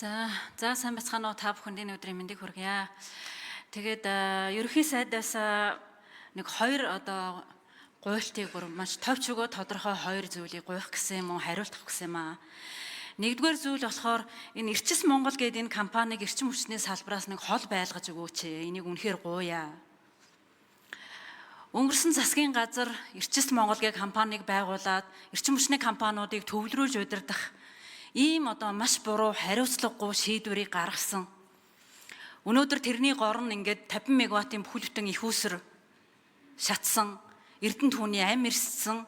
За сайн байцгаана уу, та бүхэнд энэ өдрийн мэндийг хүргье. Тэгээд ерөнхий сайдаас нэг хоёр одоо гуйлтыг бүр маш товч өгөө тодорхой хоёр зүйлийг гуйх гэсэн юм уу, хариултах гэсэн юм аа. Нэгдүгээр зүйл болохоор энэ Эрчис Монгол гэдэг энэ компаниг эрчим хүчний салбараас нэг хол байлгаж өгөөч. Энийг үнэхээр гуйя. Өнгөрсөн засгийн газар Эрчис Монгол гэх компанийг байгуулад эрчим хүчний компаниудыг төвлөрүүлж удирдах ийм одоо маш буруу хариуцлагагүй шийдвэрийг гаргасан. Өнөөдөр тэрний гор нь ингээд 50 мегаваттын бүхэл бүтэн их усэр шатсан, эрдэнэ түүний амь эрсдсэн.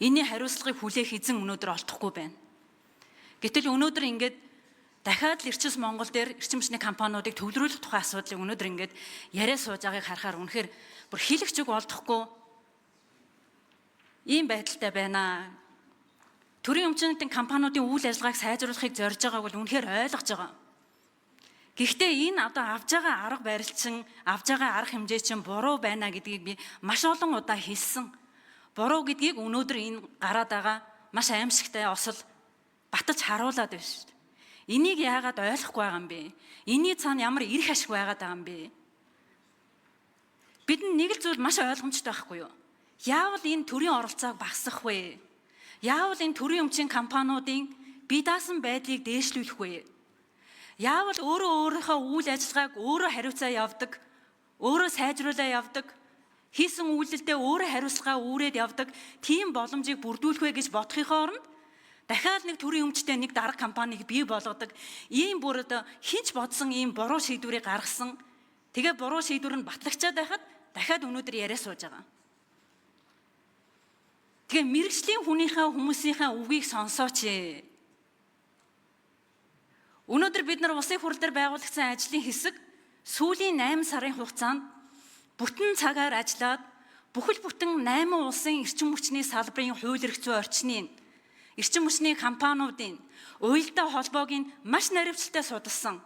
Энийн хариуцлагыг хүлээх эзэн өнөөдөр олдохгүй байна. Гэтэл өнөөдөр ингээд дахиад л Эрчис Монгол дээр эрчим хүчний компаниудыг төвлөрүүлэх тухай асуудлыг өнөөдөр ингээд яриа сууж байгааг харахаар үнэхээр бүр хэлэх үг олдохгүй ийм байдалтай байна. Төрийн өмчнөдийн компаниудын үйл ажиллагааг сайжруулахыг зорж байгааг бол үнэхээр ойлгож байгаа. Гэхдээ энэ одоо авж байгаа арга барил чинь, авж байгаа арга хэмжээ чинь буруу байна гэдгийг би маш олон удаа хэлсэн. Буруу гэдгийг өнөөдөр энэ гараад байгаа маш аимшигтай осол баталж харуулад байна шүү дээ. Энийг яагаад ойлгохгүй байгаа юм бэ? Энийний цаана ямар эрх ашиг байгаад байгаа юм бэ? Бидэнд нэг л зүйл маш ойлгомжтой байхгүй юу? Яавал энэ төрийн оролцоог багасгах вэ? Яавал энэ төрийн өмчийн компаниудын бие даасан байдлыг дээшлүүлэх вэ? Яавал өөрөө өөрийнхөө үйл ажиллагааг өөрөө хариуцаа явдаг, өөрөө сайжруулаа явдаг, хийсэн үйлдэлдээ өөрөө хариуцлагаа үүрээд явдаг тийм боломжийг бүрдүүлэх вэ гэж бодохынхоо оронд дахиад нэг төрийн өмчтэй нэг дарга компанийг бий болгодог ийм бүр одоо хинч бодсон ийм буруу шийдвэрийг гаргасан. Тэгээ буруу шийдвэр нь батлагчаад байхад дахиад өнөөдөр яриа сууж байгаа. Тэгээ мэрэгжлийн хүнийхээ хүмүүсийнхээ үгийг сонсооч. Өнөөдөр бид нар улсын хурал дээр байгуулагдсан ажлын хэсэг сүүлийн 8 сарын хугацаанд бүтэн цагаар ажиллаад бүхэл бүтэн 8 улсын эрчим хүчний салбарын хууль эрх зүйн орчныг, эрчим хүчний компаниудын уялдаа холбоог нь маш наривчлалтай судалсан.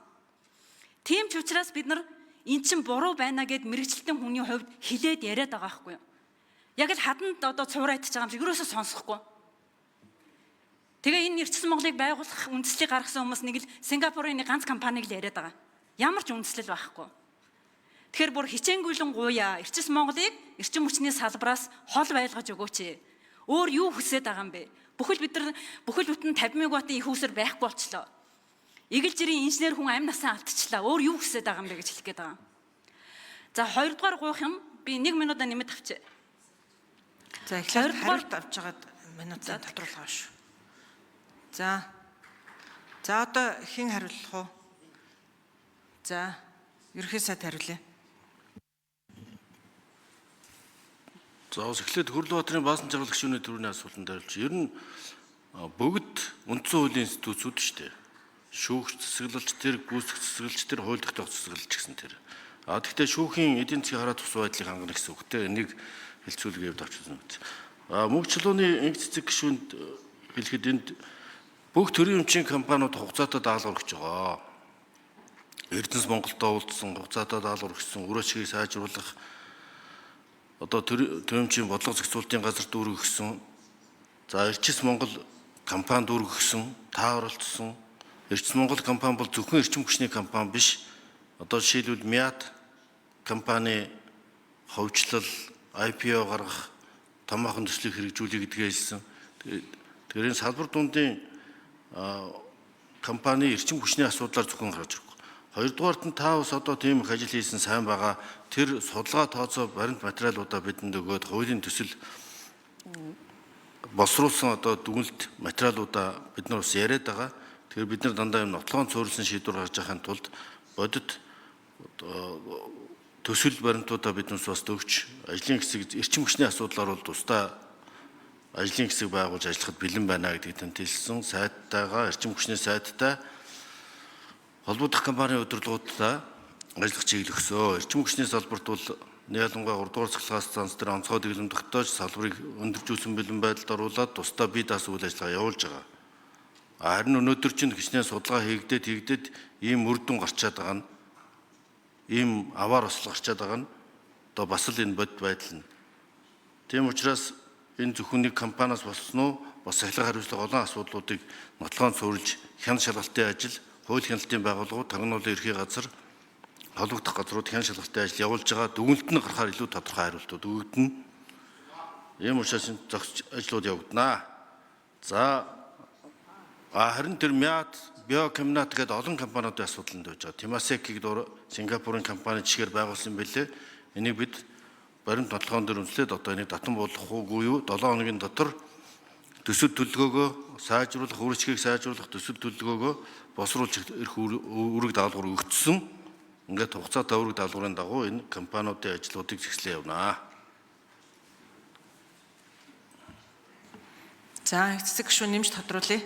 Тийм ч учраас бид нар эн чинь буруу байна гэд мэрэгчлэн хүний хувьд хилээд яриад байгаа байхгүй юу? Яг л хаданд одоо цуурайтж байгаа юм шиг ерөөсөө сонсохгүй. Тэгээ энэ Эрчим Монголыг байгуулах үндслийг гаргасан хүмүүс нэг л Сингапурын нэг ганц компаниг л яриад байгаа. Ямар ч үндслэл байхгүй. Тэгэхээр бүр хичээнгүйлэн гуяа Эрчим Монголыг эрчим хүчний салбараас хол байлгаж өгөөч. Өөр юу хүсээд байгаа юм бэ? Бүхэл бид нар бүхэл бүтэн 50 мегаваттын их усэр байхгүй болчлоо. Игэл жирийн инженер хүн амь насаа алдчихлаа. Өөр юу хүсээд байгаа юм бэ гэж хэлэх гээд байгаа. За хоёрдугаар гуйх юм би 1 минутаа нэмэт авчээ. За эхлээд хариулт авч байгаад минутаа тодруулгаа шүү. За. За одоо хэн хариулах вэ? За ерөнхий сайд хариулъя. За бас эхлээд Хөрлөбаатарын Баасан жаргал гишүүний төрөний асуултанд хариулж. Ер нь бүгд үндсэн хуулийн институтүүд шүү дээ. Шүүгч засаглалч тэр, гүйцэтгэх засаглалч тэр, хууль тогтоох засаглалч гэсэн тэр. А тэгвэл шүүхийн эдийн засгийн хараа тус байдлыг хангана гэсэн үгтэй энийг хэлцүүлгээ явд авчихсан мэт. А мөнгө чулууны инг цэцэг гишүүнд хэлэхэд энд бүх төрийн өмчийн компаниуд хугацаатай даалгавар өгч байгаа. Эрдэнэс Монголд уулзсан, хугацаатай даалгавар өгсөн, үр ашгийг сайжруулах одоо төрийн бодлого зохицуултын газар дүүргэх. За Эрчис Монгол компани дүүргэх, та оролцсон. Эрчис Монгол компани бол зөвхөн эрчим хүчний компани биш. Одоо жишээлбэл Миат компани ховчлол, IPO гаргах томоохон төслийг хэрэгжүүлэе гэдгээ хэлсэн. Тэгэхээр энэ салбар дундын компани эрчим хүчний асуудлаар зөвхөн гарч ирэхгүй. Хоёрдугаарт нь та бас одоо тийм их ажил хийсэн сайн байгаа. Тэр судалгаа тооцоо баримт материалуудаа бидэнд өгөөд хуулийн төсөл боловсруулсан одоо дүгнэлт материалуудаа бид нар бас яриад байгаа. Тэгэхээр бид нар дандаа юм нотлогоон цөөрөлсөн шийдвэр гаргаж байхын тулд бодит төсөл баримтуудаа бид нар бас төгч ажлын хэсэг эрчим хүчний асуудлаар бол тусдаа ажлын хэсэг байгуулж ажиллахад бэлэн байна гэдгийг танд хэлсэн. Сайдтайгаа эрчим хүчний сайдтай холбогдох компанийн удирдлагуудтай ажиллах чиглэл өгсөө. Эрчим хүчний салбарт бол ялангуяа 3 дугаар цахилгаан станц дээр онцгой дэглэм тогтоож салбарыг өндөржүүлсэн бэлэн байдалд оруулаад тусдаа бие даасан үйл ажиллагаа явуулж байгаа. Харин өнөөдөр чинь хичнээн судалгаа хийгдээд ийм үр дүн гарчаад байгаа нь ийм аваар осол гарчаад байгаа нь одоо бас л энэ бодит байдал нь. Тийм учраас энэ зөвхөн нэг компаниас болсон уу бас сахилга хариуцлага олон асуудлуудыг нотлогоон цөөрөлж хяналт шалгалтын ажил хууль хяналтын байгууллагууд, таргануулын ерхий газар, холбогдох газрууд хян шалгалтын ажил явуулж байгаа. Дүгнэлт нь гарахаар илүү тодорхой хариултууд өгөгдөнө. Ийм учраас энэ зохицож ажлууд явагдана. За харин тэр Мят, Биокомбинат гэдэг олон компаниудын асуудал энд байж байгаа. Темасекийг дуур Сингапурын компани жишгээр байгуулсан байлээ. Энийг бид баримт бодлогон дээр үнслээд одоо энийг татан буулгах уугүй юу? 7 хоногийн дотор төсөл төлөвлөгөөгөө сайжруулах, үржихийг сайжруулах төсөл төлөвлөгөөгөө босруулж ирэх үүрэг даалгавар өгсөн. Ингээд хугацаатай үүрэг даалгаврын дагуу энэ компаниудын ажлуудыг зэгслээ явнаа. За, их цэцэг гишүүн нэмж тодруулъя.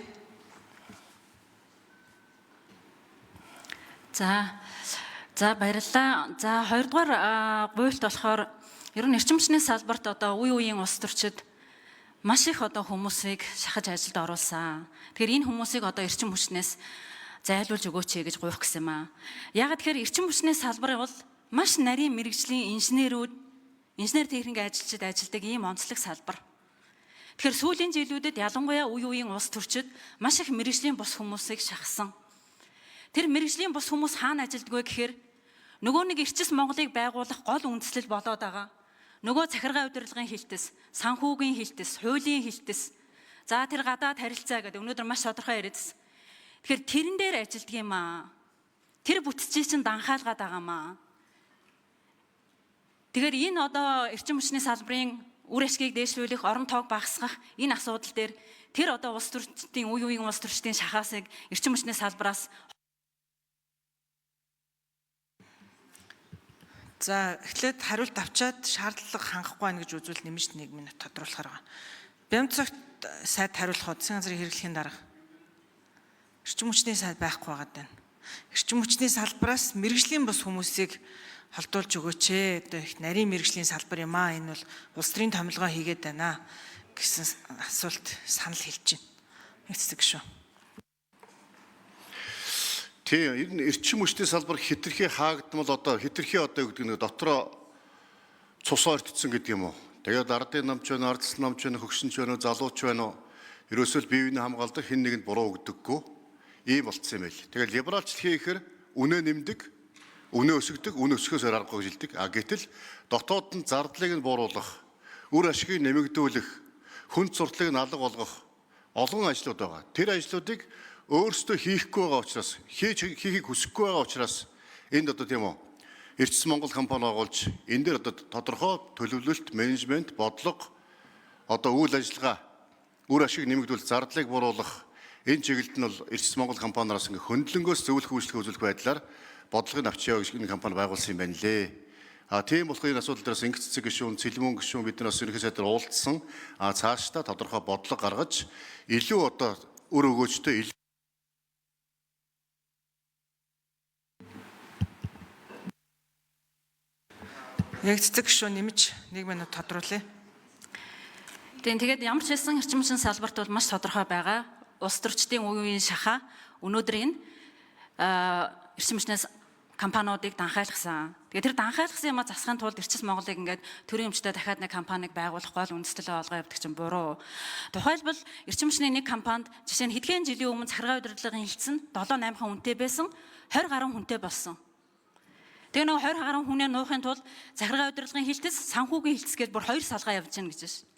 За баярлалаа. За хоёрдугаар гуйлт болохоор ер нь эрчим хүчний салбарт одоо үе үеийн улс төрчид маш их одоо хүмүүсийг шахаж ажилд оруулсан. Тэгэхээр энэ хүмүүсийг одоо эрчим хүчнээс зайлуулж өгөөч гэж гуйх гэсэн юм аа. Яг тэгэхээр эрчим хүчний салбар бол маш нарийн мэрэгжлийн инженерүүд, инженер техникийн ажилчид ажилладаг ийм онцлог салбар. Тэгэхээр сүүлийн жилүүдэд ялангуяа үе үеийн улс төрчид маш их мэрэгжлийн бус хүмүүсийг шахсан. Тэр мэрэгжлийн бус хүмүүс хаана ажилддаг вэ гэхээр нөгөө нэг эрчис Монголыг байгуулах гол үндслэл болоод байгаа. Нөгөө захиргаа удирдлагын хилтэс, санхүүгийн хилтэс, хуулийн хилтэс. За тэр гадаад харилцаа гэдэг өнөөдөр маш тодорхой яриадс. Тэгэхээр тэрэн дээр ажилддаг юм аа. Тэр бүтцийг чинь данхаалгаад байгаа юм аа. Тэгэхээр энэ одоо эрчим хүчний салбарын үр ашгийг дээшлүүлэх, орон тоог багасгах энэ асуудал дээр тэр одоо улс төрчдийн үе үеийн улс төрчдийн шахаасыг эрчим хүчний салбараас. За эхлээд хариулт авчаад шаардлага хангахгүй байна гэж үзвэл нэмж 1 минут тодруулахаар байгаа. Бямцогт сайд хариулах уу? Засгийн газрын хэрэглэхийн дарга. Эрчим хүчний сайд байхгүй байгаад байна. Эрчим хүчний салбараас мэрэгжлийн бус хүмүүсийг холдуулж өгөөч ээ. Одоо их нарийн мэрэгжлийн салбар юм аа. Энэ бол улс төрийн томилгоо хийгээд байна гэсэн асуулт санал хэлж байна. Их цэцэг шүү. Тийм, ер нь эрчим хүчний салбар хитрхи хаагдмал одоо хитрхи одоо гэдэг нэг дотроо цус ойртцсон гэдэг юм уу. Тэгээд ардын намч байна, ардсан намч байна, хөгшинч байна, залууч байна уу. Ерөөсөө л бие биенээ хамгаалдаг, хэн нэгэнд буруу өгдөггүй ийм болцсон юм байл. Тэгээд либералчлал хийхээр үнэ нэмдэг, үнэ өсгдөг, үнэ өсгөхөөс өөр аргагүй гэж хэлдэг. А гэтэл дотоод нь зардлыг нь бууруулах, үр ашгийг нэмэгдүүлэх, хүнд суртлыг нь алга болгох олон ажлууд байгаа. Тэр ажлуудыг өөрсдөө хийхгүй байгаа учраас, хийхийг хүсэхгүй байгаа учраас энд одоо тийм үү, Эрчис Монгол компани байгуулж энэ дээр одоо тодорхой төлөвлөлт, менежмент, бодлого, одоо үйл ажиллагаа, үр ашиг нэмэгдүүл, зардлыг бууруулах энэ чиглэлд нь бол Эрчис Монгол компаниараас ингээ хөндлөнгөөс зөвлөх үйлчлэг үзүүлэх байдлаар бодлогыг авчиа гэж энэ компани байгуулсан юм байна лээ. А тийм болохоор энэ асуудал дээрээс Ингэц цэцэг гишүүн, Цэлмэн гишүүн бид нар бас ерөнхий сайдаар уулзсан. А цаашдаа тодорхой бодлого гаргаж илүү одоо үр өгөөжтэй. Яг цэцэг гишүүн нэмж 1 минут тодруулъя. Тийм, тэгээд ямар ч байсан эрчим хүчний салбарт бол маш тодорхой байгаа. Улс төрчдийн үе үеийн шахаа өнөөдөр энэ эрчим хүчнээс компаниудыг данхайлгсан. Тэгээд тэр данхайлгсан юмаа засахын тулд Эрчис Монголыг ингээд төрийн өмчтэй дахиад нэг компанийг байгуулах гол үндэслэлээ олгоо явдаг чинь буруу. Тухайлбал эрчим хүчний нэг компанид жишээ нь хэдхэн жилийн өмнө захиргаа удирдлагын хэлтсэн 7 8 хүнтэй байсан, 20 гаруй хүнтэй болсон. Тэгээ нөгөө 20 гаруй хүнээ нуухын тулд захиргаа удирдлагын хэлтэс, санхүүгийн хэлтэс гэж бүр 2 салгаа явж гин гэж байна.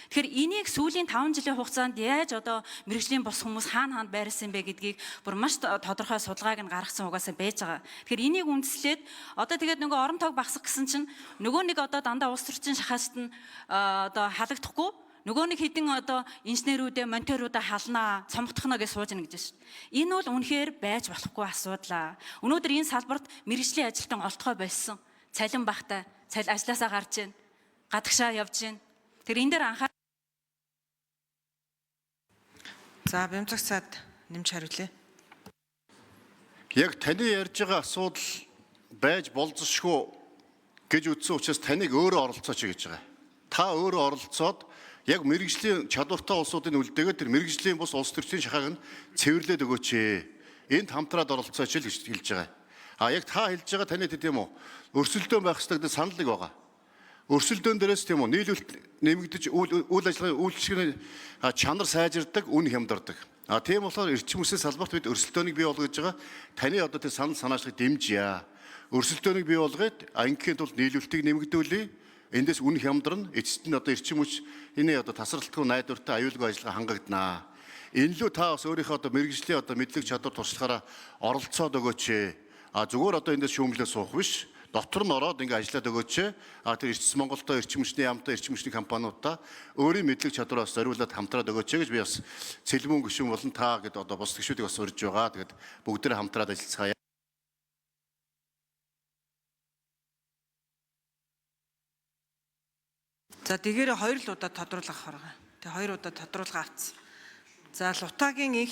Тэгэхээр энийг сүүлийн 5 жилийн хугацаанд яаж одоо мэрэгжлийн бус хүмүүс хаана хаанд байрлсан бэ гэдгийг бүр маш тодорхой судалгааг нь гаргасан угаасаа байж байгаа. Тэгэхээр энийг үндэслээд одоо тэгээд нөгөө орон тоог багасгах гэсэн чинь нөгөө нэг одоо дандаа улс төрчийн шахаачт нь одоо халагдахгүй нөгөө нэг хідэн одоо инженерүүдээ, монтёруудаа халнаа, цомгдохно гэж сууж ийн гэж байна. Энэ бол үнэхээр байж болохгүй асуудлаа. Өнөөдөр энэ салбарт мэрэгжлийн ажилтан олдохоо болсон. Цалин багтай, цал ажилласаа гарч ийн, гадагшаа явж ийн. Тэр энэ дээр анхаар. За, Бямцаг сад нэмж хариулъя. Яг таны ярьж байгаа асуудал байж болзошгүй гэж үзсэн учраас таныг өөрөө оролцооч гэж байгаа. Та өөрөө оролцоод яг мэрэгжлийн чадвартай улсуудын үлдээгээд тэр мэрэгжлийн бус улс төрчдийн шахааг нь цэвэрлээд өгөөч. Энд хамтраад оролцооч л гэж хэлж байгаа. А яг та хэлж байгаа таны тийм үү, өрсөлдөөн байх ёстой гэдэг санал нэг байгаа. Өрсөлдөөн дээрээс тийм үү, нийлүүлэлт нэмэгдэж үйл ажиллагааны үйлчлэгийн чанар сайжирдаг, үн хямдардаг. А тийм болохоор эрчим хүчний салбарт бид өрсөлдөөнийг бий болгож байгаа. Таны одоо тэр санал санаачлалыг дэмжийа. Өрсөлдөөнийг бий болгоод ангийн тулд нийлүүлэлтийг нэмэгдүүлье. Эндээс үн хямдрна. Эцэст нь одоо эрчим хүч энэ одоо тасралтгүй найдвартай аюулгүй ажиллагаа хангагданаа. Энэ лүү та бас өөрийнхөө одоо мэрэгжлийн одоо мэдлэг чадвар туршлагаараа оролцоод өгөөч. А зүгээр одоо эндээс шүүмжлээ суух биш. Дотор нь ороод ингээ ажиллаад өгөөч. А тэр эрдэс Монголдо эрчим хүчний яамтай эрчим хүчний компаниудаа өөрийн мэдлэг чадвараас зориулаад хамтраад өгөөч гэж би бас цэлмэн гүшүүн болон та гэд одоо бус гишүүдийг бас урьж байгаа. Тэгээд бүгдээрээ хамтраад ажиллацгаая. За тэгээрээ хоёр л удаа тодруулах авах. Тэгээ хоёр удаа тодруулга авцсан. За Лутагийн инх